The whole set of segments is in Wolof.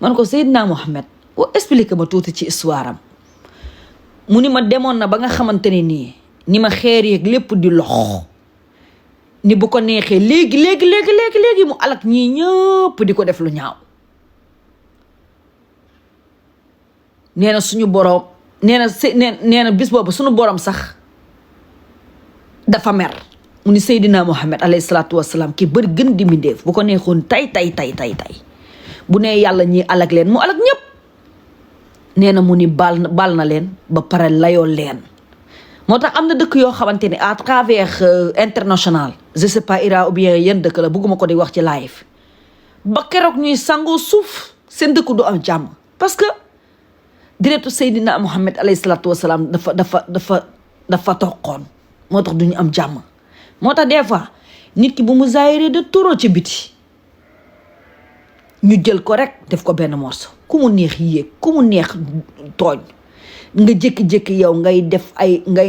man ko Seydina Mohamed expliqué ma tuuti ci histoire am mu ni ma demoon na ba nga xamante ne nii ni ma xeer yeeg lépp di lox ni bu ko neexee léegi mu alak ñii ñëpp di ko def lu ñaaw. nee na suñu borom nee na bis boobu suñu borom sax dafa mer mu ni Seydina Mohamed alayhi salaatu wasalaam ki bëri gën di mbindéef bu ko neexoon tay bu nee yàlla ñi alak leen mu alak ñëpp. nee na mu ni baal na leen ba pare layoo leen. moo tax am na dëkk yoo xamante ni à travers international je sais pas Iran ou bien yenn dëkk la bugguma ko di wax ci live ba keroog ñuy sangoo suuf seen dëkk du am jàmm parce que direetu Seydina Mohamed alayhi salaatu wasalaam dafa toqoon moo tax duñu am jàmm. moo tax des fois nit ki bu mu zaayiree de toro ci biti ñu jël ko rek def ko benn morceau ku mu neex yéeg ku mu neex tooñ nga jékki-jékki yow ngay def ay nga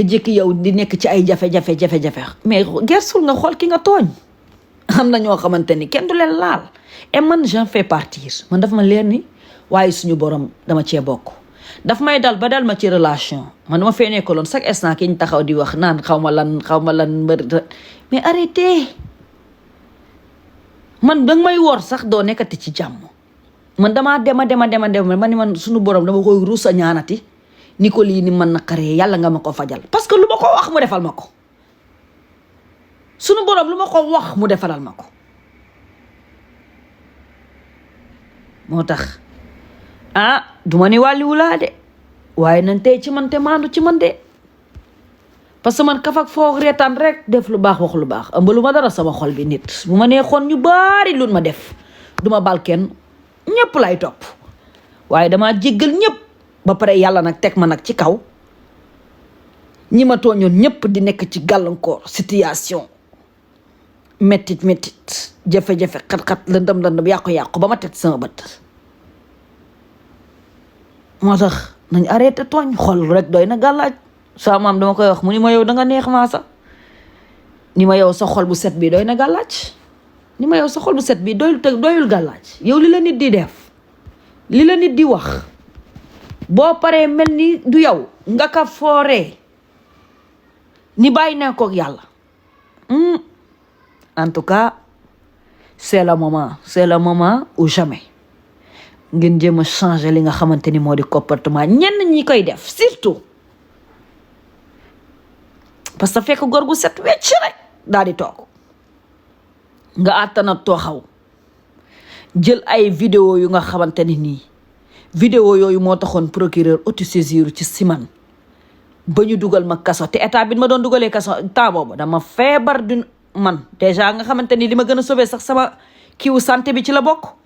jékki yow di nekk ci ay jafe-jafe mais gersul nga xool ki nga tooñ. am na ñoo xamante ni kenn du leen laal et man j'en fais partie man dafa ma leer ni waaye suñu borom dama cee bokk. daf may dal ba dal ma ci relation man dama fee nekkaloon chaque instant ki ñu taxaw di wax naan xaw ma lan mais arrêtez. man danga may wor sax doo nekkati ci jàmm man damaa dema ma ni man suñu borom dama koy ruus a ñaanati ni ko lii ni man naqaree yàlla nga ma ko fajal parce que lu ma ko wax mu defal ma ko suñu borom lu ma ko wax mu defalal ma ko. moo tax duma ni wàlliwu laa de waaye nañ tey ci man te maandu ci man de parce que man kafak foog reetaan rek def lu baax wax lu baax ëmb lu ma dara sama xol bi nit bu ma neexoon ñu baari lu ma def duma bal kenn ñëpp lay topp waaye dama jéggal ñëpp ba pare yàlla nag teg ma nag ci kaw ñi ma tooñoon ñëpp di nekk ci gàllankoor situation mettit jafe-jafe xat-xat lëndëm yàqu-yàqu ba ma teg sama bët. moo tax nañ arrêté tooñ xol rek doy na gàllaaj sa maam dama koy wax mu ni ma yow danga neex maa sa ni ma yow sa xol bu set bi doy na gàllaaj ni ma yow sa xol bu set bi doyul gàllaaj yow li la nit di def li la nit di wax boo paree mel ni du yow nga ka fooree ni bàyyi naa koog yàlla. En tout cas c'est le moment ou jamais ngeen jéem a changer li nga xamante ni moo di comportement ñenn ñi koy def surtout parce que fekk góor gu set wecc rek daal di toog nga àttana tooxaw jël ay vidéo yu nga xamante ni nii vidéo yooyu moo taxoon procureur autosaisir ci siman ba ñu dugal ma kaso te état bi ma doon dugalee kaso temps boobu dama feebar du man déjà nga xamante ni li ma gën a sauver sax sama kiiwu santé bi ci la bokk.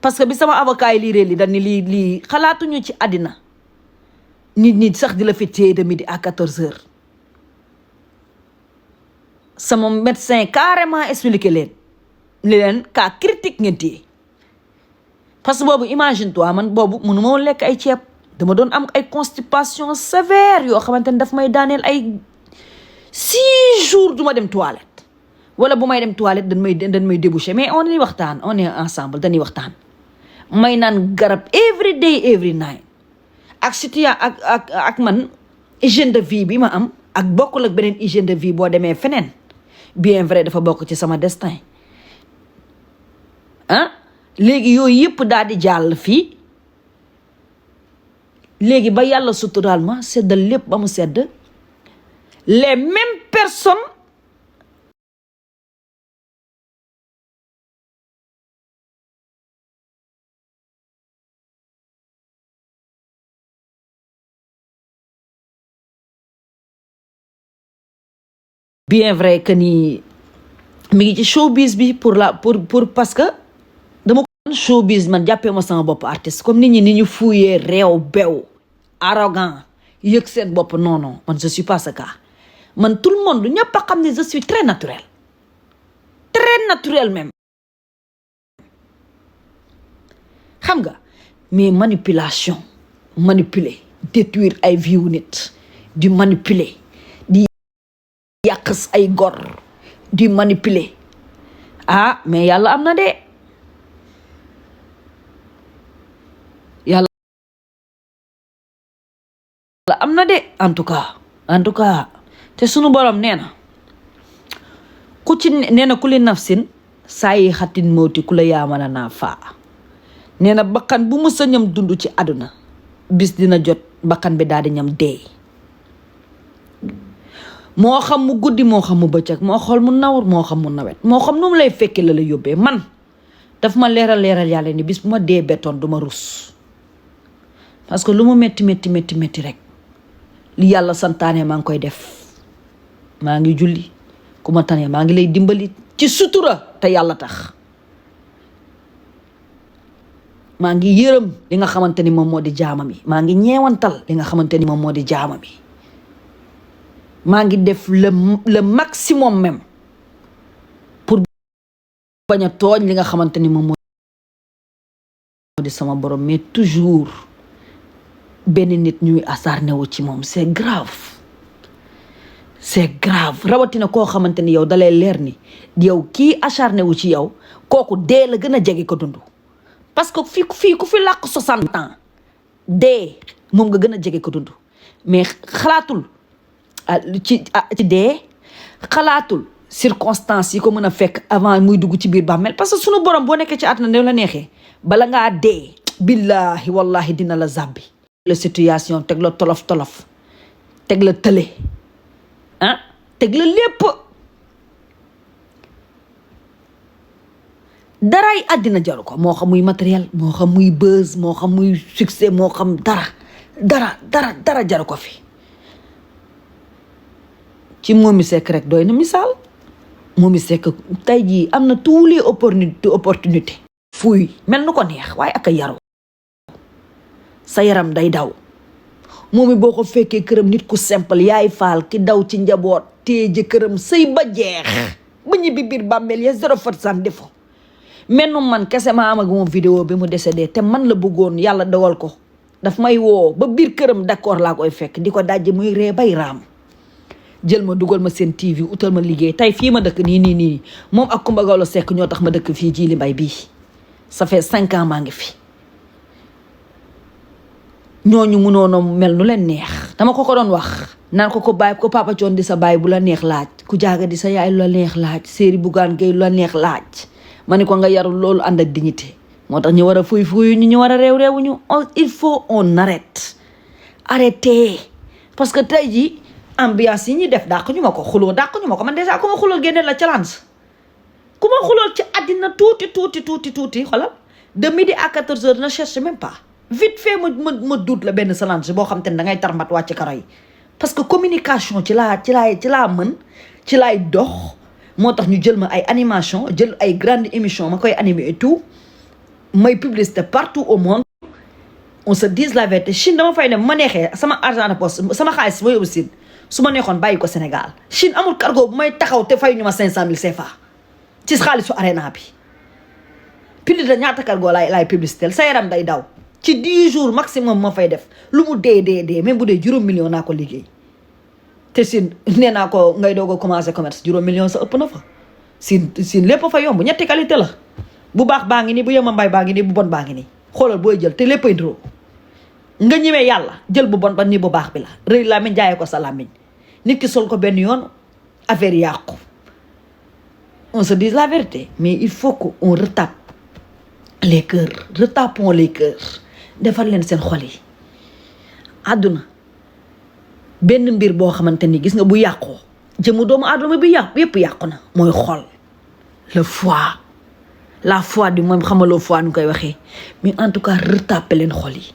parce que bi sama avocat yi lii dañ ni lii xalaatuñu ci àddina nit sax di la fi téye de midi à 14h sama médecin carrément expliqué leen cas critique ngeen téye parce que boobu imagine toi man boobu mënu ma woon lekk ay ceeb dama doon am ay constipation sévère yoo xamante ni daf may daaneel ay 6 jours duma dem toilette wala bu may dem toilette dañ may débouché mais on est waxtaan on est ensemble dañuy waxtaan may naan garab every day every night ak situation ak man hygiène de vie bi ma am ak bokkul ak beneen hygiène de vie boo demee feneen bien vrai dafa bokk ci sama destin léegi yooyu yëpp daal di jàll fii léegi ba yàlla suturaal ma seddal lépp ba mu sedd les mêmes personnes bien vrai que ni mi ngi ci showbiz bi pour parce que dama ko showbiz man jàppee ma sama bopp artiste comme nit ñi ni ñu fuuyee réew bew arrogant yëg seen bopp non man je suis pas ce cas man tout le monde ñëpp a xam ne je suis très naturel même xam nga mais manipuler détruire ay vie wu nit di manipuler di yàq ay gor di manipuler ah mais yàlla am na de yàlla am na de en tout cas te sunu borom nee na ku li nafsin saa yi xatin mawti ku la yaamana naa faa nee na bakkan bu mu sa ñam dund ci àdduna bis dina jot bakkan bi daal di ñam dee moo xam mu guddi moo xam mu bëccëg moo xool mu nawar moo xam mu nawet moo xam nu mu lay fekkee la yóbbee man daf ma leeral yàlla ni bis bu ma dee bettoon du ma rus parce que lu mu metti rek li yàlla santaane maa ngi koy def maa ngi julli ku ma tane maa ngi lay dimbali ci sutura te yàlla tax maa ngi yërëm li nga xamante ni moom moo di jaamam yi maa ngi ñeewantal li nga xamante ni moom moo di jaamam yi maa ngi def le maximum même pour bañ a tooñ li nga xamante ni moom moo di sama borom mais toujours benn nit ñuy acharné wu ci moom c'est grave rawatina koo xamante ni yow dalay leer ni yow kii acharné wu ci yow kooku dee la gën a jege ko dund parce que fii ku fi làq 60 ans dee moom nga gën a jege ko dund mais xalaatul ci dee xalaatul circonstances yi ko mën a fekk avant muy dugg ci biir bàmmeel parce que sunu borom boo nekkee ci àdduna ne la neexee bala ngaa dee billahi wallahi dina la zàbbi la situation teg la tolof teg la tële teg la lépp daraay àddina jaru ko moo xam muy matériel moo xam muy buzz moo xam muy succès moo xam dara jaru ko fi ci Momy Seck rek doy na misaal Momy Seck tey jii am na tous les opportunités fuuy mel nu ko neex waaye ak a yaru sa yaram day daw Momy boo ko fekkee këram nit ku simple yaay faal ki daw ci njaboot tee jëkkëram sëy ba jeex ba ñibbi biir bàmmeel ya 0% defo mennu man kese ma am ak moom vidéo bi mu décédé te man la bëggoon yàlla dogal ko daf may woo ba biir këram d'accord laa koy fekk di ko dajje muy ree bay raam jël ma dugal ma seen TV utal ma liggéey tey fii ma dëkk nii moom ak Coumba Gawlo Seck ñoo tax ma dëkk fii Djily Mbaye bii ça fait 5 ans maa ngi fi ñooñu mënoon mel nu leen neex dama ko doon wax naan ko bàyyi ko Papa Thione di sa bàyyi bu la neex laaj ku jaaga di sa yaay lu la neex laaj Séeri Bougane Gueye lu la neex laaj ma ni ko nga yarul loolu ànd ak dignité moo tax ñu war a fuy ñu war a réew ñu il faut on arrêter parce que tey ji ambiance yi ñuy def dàq ñu ma ko xuloo dàq ñu ma ko man déjà ku ma xulool génne la challenge ku ma xulool ci àddina tuuti xoolal de midi à 14h ne cherche même pas vite fait ma duut la benn challenge boo xam te ne da ngay tarmat wàcc karo yi parce que communication ci laa mën ci laay dox moo tax ñu jël ma ay animation jël ay grande émission ma koy animer et tout may publicité partout au monde on se dise la vérité Chine dama fay ne ma neexee sama argent de poche sama xaalis ma yóbbu Chine su ma neexoon bàyyi ko Sénégal Chine amul cargo bu may taxaw te fay ñu ma 500 000 CFA ci xaalisu arena bi plus de ñaata cargo laay publicité sa yaram day daw ci 10 jours maximum ma fay def lu mu dee même bu dee 0 million naa ko liggéey te Chine nee naa ko ngay doog a commencé commerce 0 million sa ëpp na fa Chine lépp fa yomb ñetti qualité la bu baax baa ngi nii bu yema mbay baa ngi nii bu bon baa ngi nii xoolal booy jël te léppay ndroo nga ñëwee yàlla jël bu bon ba ni bu baax bi la rëy làmmiñ jaayee ko sa làmmiñ nit ki sol ko benn yoon affaire yàqu on se dise la vérité mais il faut que on retape les cœurs retapons les cœurs defar leen seen xol yi àdduna benn mbir boo xamante ni gis nga bu yàqoo jëmu doomu aadama bi yëpp yàqu na mooy xol la foi du moom xamaloo foi nu koy waxee mais en tout cas retaper leen xol yi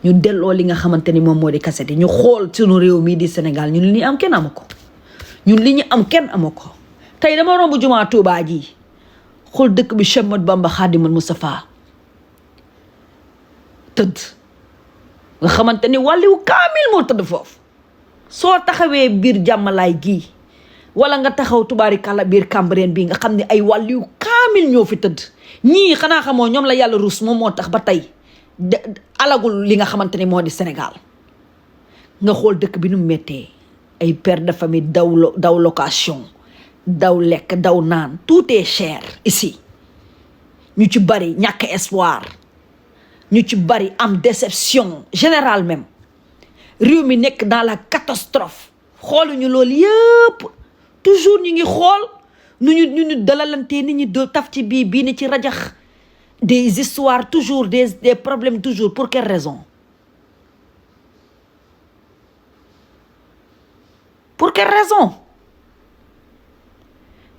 ñu delloo li nga xamante ni moom moo di kaset yi ñu xool sunu réew mii di Sénégal ñun li ñu am kenn amu ko tey dama romb jumaa Tuubaa ji xool dëkk bi Cheikh Ahmadou Bamba Khadimul Moustapha tëdd nga xamante ni wàlliwu kaamil moo tëdd foofu soo taxawee biir jàmmalaay gii wala nga taxaw tubaari kàlla biir Cambérène bii nga xam ne ay wàlliwu kaamil ñoo fi tëdd ñii xanaa xamoo ñoom la yàlla ruus moom moo tax ba tey alagul li nga xamante ni moo di Sénégal nga xool dëkk bi nu méttee ay père de famille daw location daw lekk daw naan tout est cher ici. ñu ci bari ñàkk espoir, ñu ci bari am déception générale même. réew mi nekk dans la catastrophe xooluñu loolu yëpp toujours ñu ngi xool nu ñu dalalantee nit ñi do taf ci bii ni ci rajax. Des histoires toujours, des problèmes toujours. Pour quelle raison? Pour quelle raison?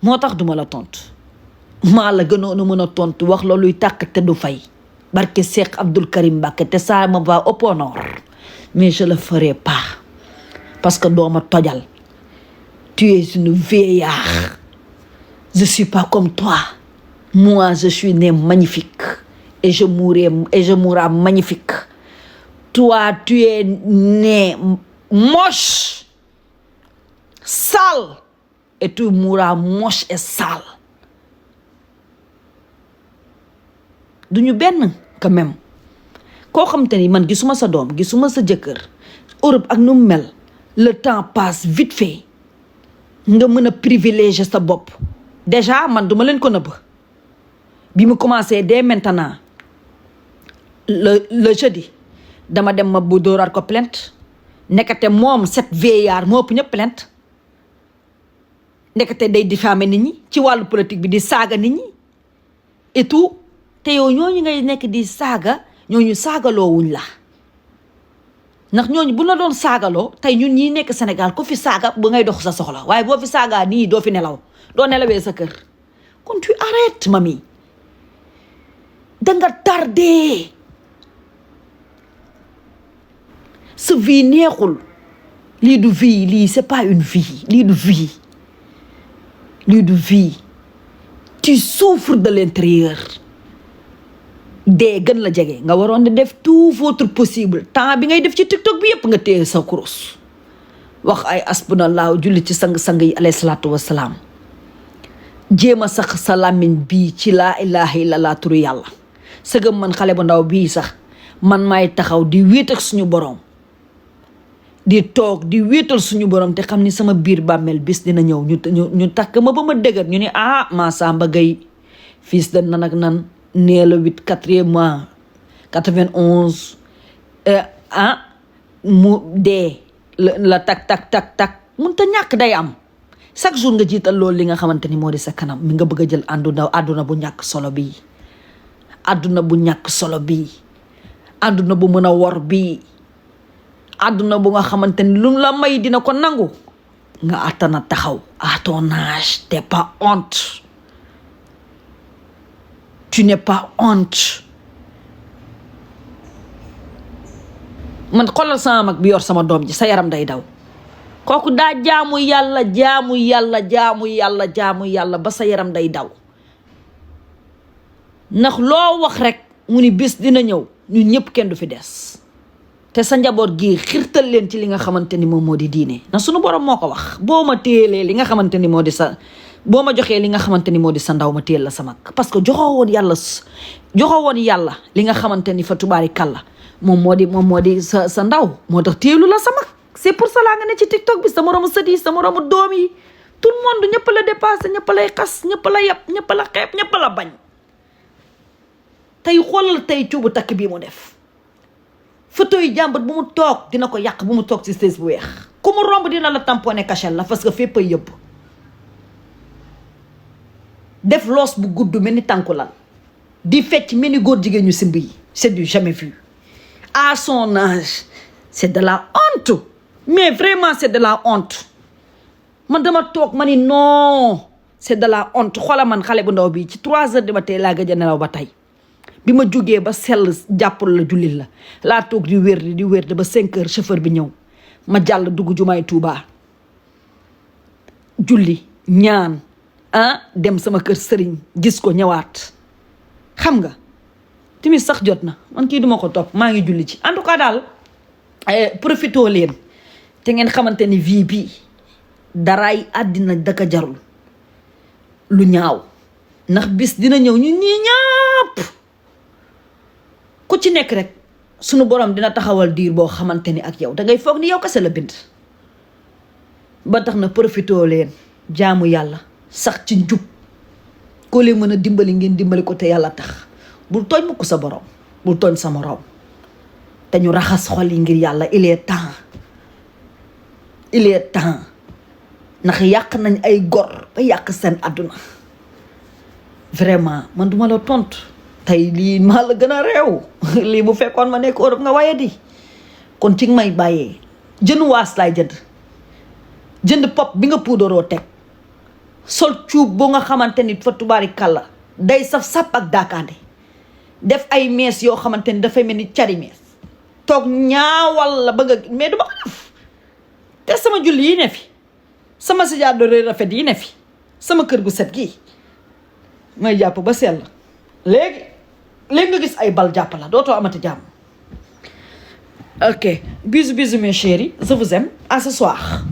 moo tax duma la tontu maa la gënoon a mën a tontu wax la luy tàkk te du fay barke Cheikh Abdoul Karim Mbacké te ça me va au honneur, mais je le ferai pas parce que dooma tojal. Tu es une vieillarde, je suis pas comme toi. Moi, je suis né magnifique et je mourrai magnifique. Toi, tu es né moche, sale, et tu mourras moche et sale. duñu benn quand même. koo xam te ni man gisuma sa doom gisuma sa jëkkër Europe ak nu mu mel, le temps passe vite fait nga mën a privilégier sa bopp. Déjà man duma leen ko nëbb. bi mu commencé dès maintenant le jeudi dama dem ma bu dóoraat ko plainte nekkate moom cette vieillard moo ëpp ñëpp plainte nekkate day diffamer nit ñi ci wàllu politique bi di saaga nit ñi et tout te yow ñooñu ngay nekk di saaga ñooñu saagaloowuñ la ndax ñooñu bu la doon saagaloo tey ñun ñi nekk Sénégal ku fi saaga bu ngay dox sa soxla waaye boo fi saagaa nii doo fi nelaw doo nelawee sa kër kon tu arrêtes mami danga tardé sa vie neexul lii du vie lii c'est pas une vie lii du vie lii du vie tu souffres de l'intérieur dee gën la jege nga waroon di def tout votre possible temps bi ngay def ci TikTok bi yëpp nga téye sa kurus wax ay asbunallahu julli ci sang-sang yi alayhi salaatu wassalaam jéem a sax sa làmmiñ bii ci laa ilaha illallah turu yàlla sëgëm man xale bu ndaw bii sax man maay taxaw di wéet ak suñu borom di toog di wéetal suñu borom te xam ni sama biir bàmmeel bis dina ñëw ñu takk ma ba ma dëgër ñu ne Massamba Gueye fils de nan ak nan né le 4e mois 91 mu dee la tak mun ta ñàkk day am chaque jour nga jiital loolu li nga xamante ni moo di sa kanam mi nga bëgg a jël àdduna bu ñàkk solo bii àdduna bu ñàkk solo bii àdduna bu mën a wor bii àdduna bu nga xamante ni lu la may dina ko nangu nga attana taxaw à ton âge t'es pas honte tu n'es pas honte man xoolal sama mag bi yor sama doom ji sa yaram day daw kooku daa jaamu yàlla ba sa yaram day daw ndax loo wax rek mu ni bis dina ñëw ñun ñëpp kenn du fi des te sa njaboot gi xirtal leen ci li nga xamante ni moom moo di diine na sunu borom moo ko wax boo ma téyelee li nga xamante ni moo di boo ma joxee li nga xamante ni moo di sa ndaw ma téyel la sa mag parce que joxoo woon yàlla li nga xamante ni fa tubaari kàlla moom moo di sa ndaw moo tax téyelu la sa mag c'est pour cela nga ne ci TikTok bi sa moroomu sët yi sa moroomu doom yi tout le monde ñëpp la dépassé ñëpp lay xas ñëpp la yab ñëpp la xeeb ñëpp la bañ tey xoolal tey cuubu takk bii mu def photo yi jàmbat bu mu toog dina ko yàq bu mu toog ci sées bu weex ku mu romb dina la tamponné cachel la parce que fépp ay yëpp def loos bu gudd mel ni tànku lal di fecc mel ni góor jigéen ñu simb yi c'est du jamais vu à son âge c'est de la honte mais vraiment c'est de la honte man dama toog ma ni non c'est de la honte xoola man xale bu ndaw bi ci 3 heures du matin laa gëj a nelaw ba tey bi ma jógee ba sell jàppal la jullit la laa toog di wér ba 5 heures chauffeur bi ñëw ma jàll dugg jumaay Tuubaa julli ñaan dem sama kër sëriñ gis ko ñëwaat xam nga timis sax jot na man kii duma ko topp maa ngi julli ci en tout cas daal profitoo leen te ngeen xamante ni vie bi daraay àddina daka jarul lu ñaaw ndax bis dina ñëw ñun ñii ñàpp ku ci nekk rek sunu borom dina taxawal diir boo xamante ni ak yow dangay foog ni yow kese la bind ba tax na profitoo leen jaamu yàlla sax ci njub koo leen mën a dimbali ngeen dimbali ko te yàlla tax bul tooñ mukk sa borom bul tooñ sa moroom te ñu raxas xol yi ngir yàlla il est temps ndax yàq nañ ay gor ba yàq seen àdduna vraiment man duma la tontu tey lii maa la gën a réew lii bu fekkoon ma nekk Europe nga waaye di kon ci may bàyyee jënd waas laay jënd pop bi nga puudaroo teg sol cuub boo nga xamante ni fa tubaari kàlla day saf sàpp ak daakaande def ay mees yoo xamante ni dafay mel ni cari mees toog ñaawal la bëgg a mais du ma ko def te sama julli yi ne fi sama sijaada rafet yi ne fi sama kër gu set gii may jàpp ba sell léegi nga gis ay bal jàpp la dootoo amati jàmm. Ok bisous mes chéris, je vous aime, à ce soir.